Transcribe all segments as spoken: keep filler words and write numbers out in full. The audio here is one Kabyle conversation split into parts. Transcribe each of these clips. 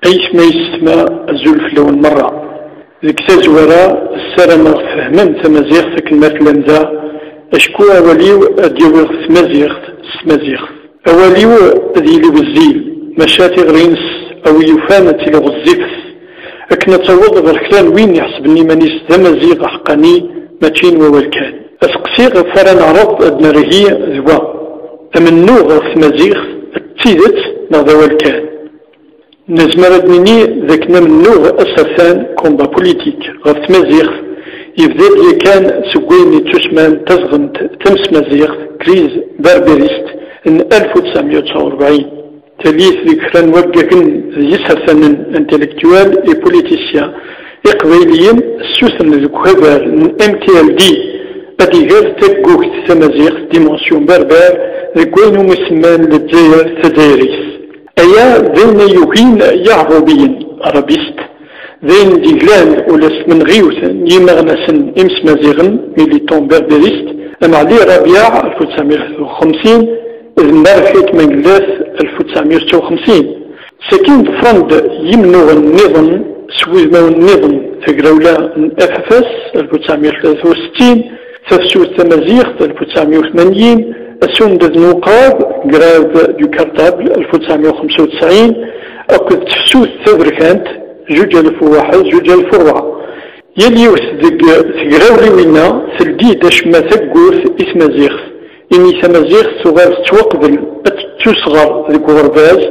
Aytma yessetma, azul fell-awen merra. Deg tazwara, ssarameɣ tfehmem tamaziɣt akken ma tellam da, acku awal-iw ad d-yawi ɣef tmaziɣt s tmaziɣt. Awal-iw ad yili wezzil, maca tiɣri-ines a wi yufan ad tili ɣezzifet, akken ad taweḍ ɣer kra n win iḥesben iman-is d amaziɣ aḥeqqani, mačči n wawal kan. Aseqsi ɣef ara neɛreḍ ad d-nerr ihi d wa: amennuɣ ɣef tmaziɣt d tidet neɣ d awal kan? Nezmer ad nini d akken amennuɣ asertan, combat politique, ɣef tmaziɣt yebda-d yakan seg wayen yettusemman tazɣent tamesmaziɣt, crise berbériste, n alef u tesɛemya u tesɛa u rebɛin. Tallit deg kra n waggagen d yisertanen intellectuels et politiciens iqbayliyen ssutren deg ukabar n M T L D ad iger taggugt tamaziɣt, dimension berbère, deg wayen umi semman Lezzayer tazzayrit. Aya d ayen ay yugin Yaɛrubiyen, arabistes, d ayen d-yeglan ula s tmenɣiwt n yimeɣnasen imesmaziɣen, militants berbéristes, am Ɛli Rabiɛ, alef u tesɛemya u xemsin, d Marfik Mengellat, alef u tesɛemya u setta u xemsin. Sakin ḍefren-d yimennuɣen nniḍen s wudmawen nniḍen, tagrawla n F F S, alef u tesɛemya u tlatin u settin, tafsut tamaziɣt, alef u tesɛemya u tmanyin, asunded n uqrab, grève du cartable, alef u tesɛemya u xemsa u tesɛin, akked tefsut taberkant, zuǧ alef u waḥed, zuǧ alef u rebɛa. Yal yiwet deg tegrawliwin-a teldi-d acemma taggurt i tmaziɣt, imi tamaziɣt tuɣal tettwaqbel ad tettusɣer deg uɣerbaz,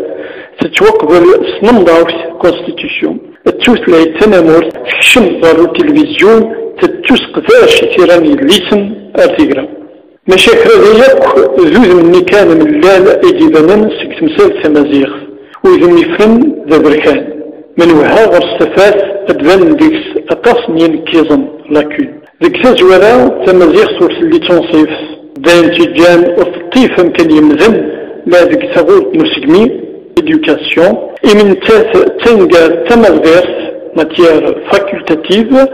tettwaqbel s tnemḍawt, constitution, d tutlayt tanamurt, tekcem ɣer utilvizyun, tettuseqdac i tira n yedlisen ar tegra. Maca kra da yakk d udem-nni kan amellal ay d-ibanen seg temsalt tamaziɣt. Udem yeffren d aberkan. Ma nwehha ɣer-s tafat, ad d-banen deg-s aṭas n yinekkiẓen, lacunes. Deg tazwara, tamaziɣt ur telli d tunṣibt, d ayen tt-iǧǧan ur teṭṭif amkan yemmden, la deg taɣult n usegmi, éducation, imi nettat d tanger tamazɣirt, matière facultative,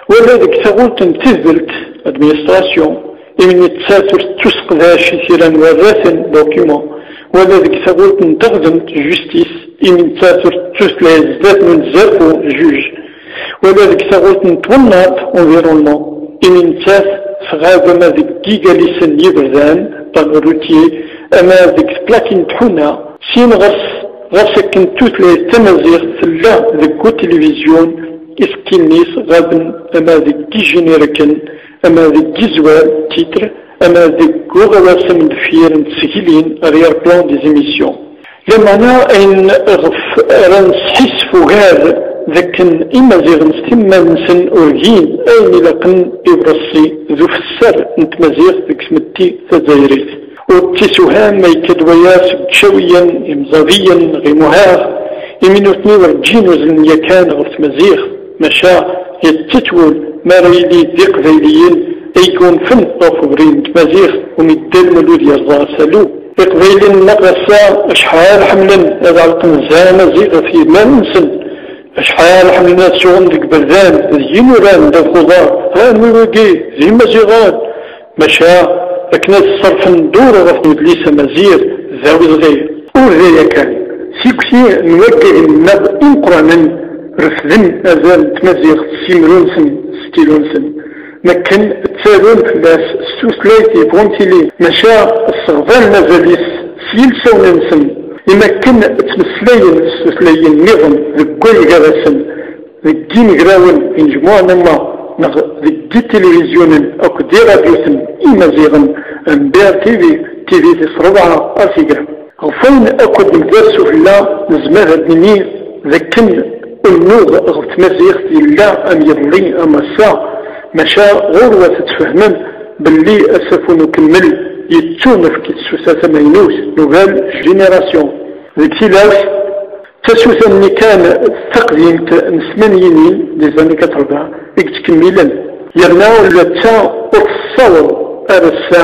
wala deg taɣult n tedbelt, administration, imi nettat ur tettuseqdac i tira n warraten, document, wala deg taɣult n teɣdemt, justice, imi nettat ur tettuslay zdat n unzerfu, juge, wala deg taɣult n twennaḍt, environnement, imi nettat tɣab ama deg yigalisen n yiberdan, panneaux routiers, ama deg tplakin n tḥuna. Syin ɣer-s, ɣer-s akken tutlayt tamaziɣt tella deg utilvizyun, isekkilen-is ɣaben ama deg yijiniraken, ama deg yizwal, titre, ama deg uɣawas amdeffir n tseglin, arrière-plan des émissions. Lameɛna ayen ɣef ara nesḥissef ugar d akken Imaziɣen s timmad-nsen ur gin ayen ilaqen i ureṣṣi d ufessar n tmaziɣt deg tmetti tazzayrit. Ur d-tissewham ma yekka-d waya seg Icawiyen, Imẓabiyen neɣ Imuhaɣ, imi nutni werǧin uzzlen yakan ɣer tmaziɣt, maca yettet wul mi ara yili d Iqbayliyen ay yunfen ɣef ubrid n tmaziɣt umi Dda Lmulud yerẓa asalu. Iqbayliyen-nneɣ ass-a acḥal ḥemmlen ad ɛelqen zhan amaziɣ ɣef yiman-nsen, acḥal ḥemmlen ad suɣen deg iberdan d yinuran d at uḍar, ha anwi wigi, d Imaziɣen. Maca akken ad ṣerfen ddur ɣef udlis amaziɣ d awezɣi. Ur d aya kan, tikti n waggagen-nneɣ imeqqranen refden azal n tmaziɣt s yimru-nsen, s stilu-nsen, makken ttarun fell-as s tutlayt yebɣun tili, maca sseɣdalen azal-is s yilsawen-nsen, imakken ttmeslayen s tutlayin nniḍen deg way gar-asen, deg yinegrawen inejmuɛen ama neɣ deg yitilivizyonen akked iradyuten imaziɣen n B R T V, T V tis rebɛa ar tigra. Ɣef wayen akk ad d-nebder sufella, nezmer ad d-nini d akken unuɣ ɣef tmaziɣt yella am yiḍelli am ass-a, maca ɣur-wat ad tfehmem belli asafu n ukemmel yettunefk i tsuta tamaynut, nouvelle génération. Deg tilawt, tasuta-nni kan taqdimt n tmanyin, des années quatre-vingts, i yettkemmilen, yerna ula d ta ur tessaweḍ ar ass-a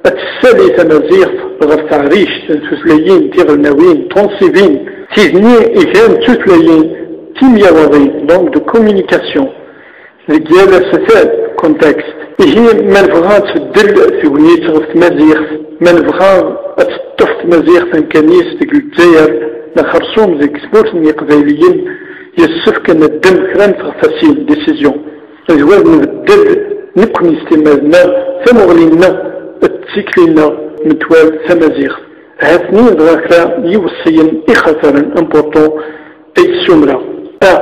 ad tessali tamaziɣt ɣer teɛrict n tutlayin tiɣelnawin tunsibin, tidni igan d tutlayin timyawaḍin, langue de communication, deg yal asatal, contexte. Ihi, ma nebɣa ad tbeddel tegnit ɣef tmaziɣt, ma nebɣa ad teṭṭef tmaziɣt amkan-is deg Lezzayer, n xersum deg tmurt n Yiqbayliyen, yessefk ad neddem kra n teɣfasin, décision, d wad nbeddel nekkni s timmad-nneɣ, tamuɣli-nneɣ d tsikli-nneɣ metwal tamaziɣt. Ha-ten-in dɣa kra n yiweṣṣiyen ixataren, important, ay ssumreɣ. A,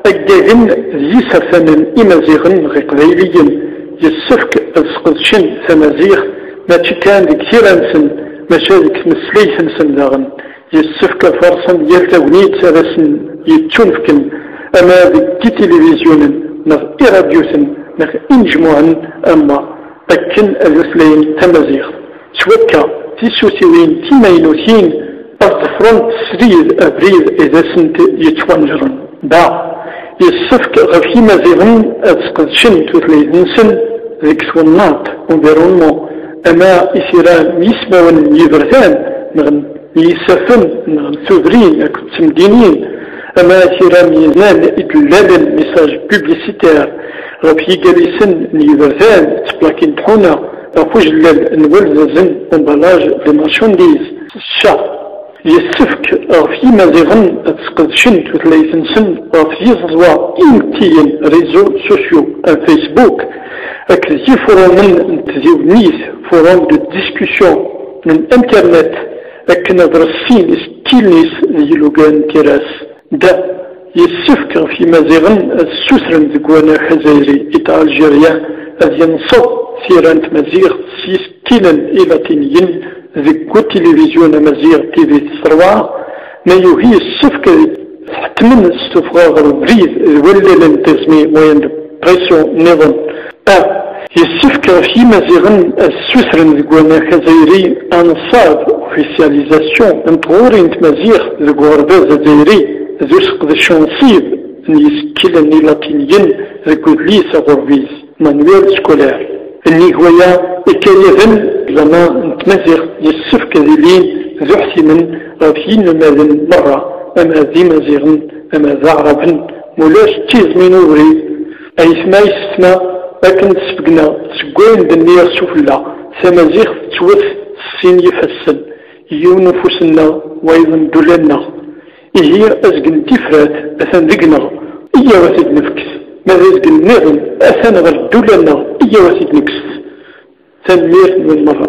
aggagen d yisertanen imaziɣen neɣ iqbayliyen, yessefk ad sqedcen tamaziɣt mačči kan deg tira-nsen, maca deg tmeslayt-nsen daɣen. Yessefk ad farṣen yal tagnit ara sen-yettunefken, ama deg itilivizyonen neɣ iradyuten neɣ inejmuɛen, ama akken ad utlayen tamaziɣt. S wakka, tisusiwin timaynutin ad ḍefrent srid abrid i d asent-yettwanejren. Da, yessefk ɣef yimaziɣen ad sqedcen tutlayt-nsen deg twennaḍt, environnement, ama i tira n yismawen n yiberdan neɣ n yisaffen neɣ n tudrin akked temdinin, ama i tira n yiznan i d-llalen, message publicitaire, ɣef yigalisen n yiberdan d tplakin n tḥuna, ɣef ujellal n walzazen, emballage de marchandises. Cca, yessefk ɣef yimaziɣen ad sqedcen tutlayt-nsen ɣef yiẓeḍwa imettiyen, réseaux sociaux, am Facebook, akked yifurumen n tdiwennit, forum de discussion, n internet, akken ad ressin isekkilen-is d yilugan n tira-s. Da, yessefk ɣef yimaziɣen ad ssutren deg uwanak azzayri i Algeria ad yenṣeḍ tira n tmaziɣt s yisekkilen ilatiniyen deg utilivizyu amaziɣ T V tṛebɛa, ma yuhi yessefk ad ḥettmen s tuffɣa ɣer ubrid d wallalen n tiẓmi, moyen de pression nniḍen. A, yessefk ɣef yimaziɣen ad ssutren deg wanak azzayri anṣab, officialisation, n tɣuri n tmaziɣt deg uɣerbaz azzayri d useqdec unṣib n yisekkilen ilatiniyen deg udlis aɣurbiz, manuel scolaire. Nnig waya, ikayaden n lama n tmaziɣt yessefk ad ilin d uḥtimen ɣef yinelmaden merra, ama d imaziɣen ama d aɛraben, mulac d tiẓmi n ubrid. Aytma yessetma, akken d-sbegneɣ seg wayen d-nniɣ sufella, tamaziɣt tettwet s sin yifassen, yiwen ufus-nneɣ, wayeḍ n ddula-nneɣ. Ihi azgen n tifrat atan deg-neɣ, iyyaw ad t-id-nefket, ma d azgen nniḍen atan ɣer ddula-nneɣ, iyyaw ad t-id-nekkset. Tanemmirt-nwen merra.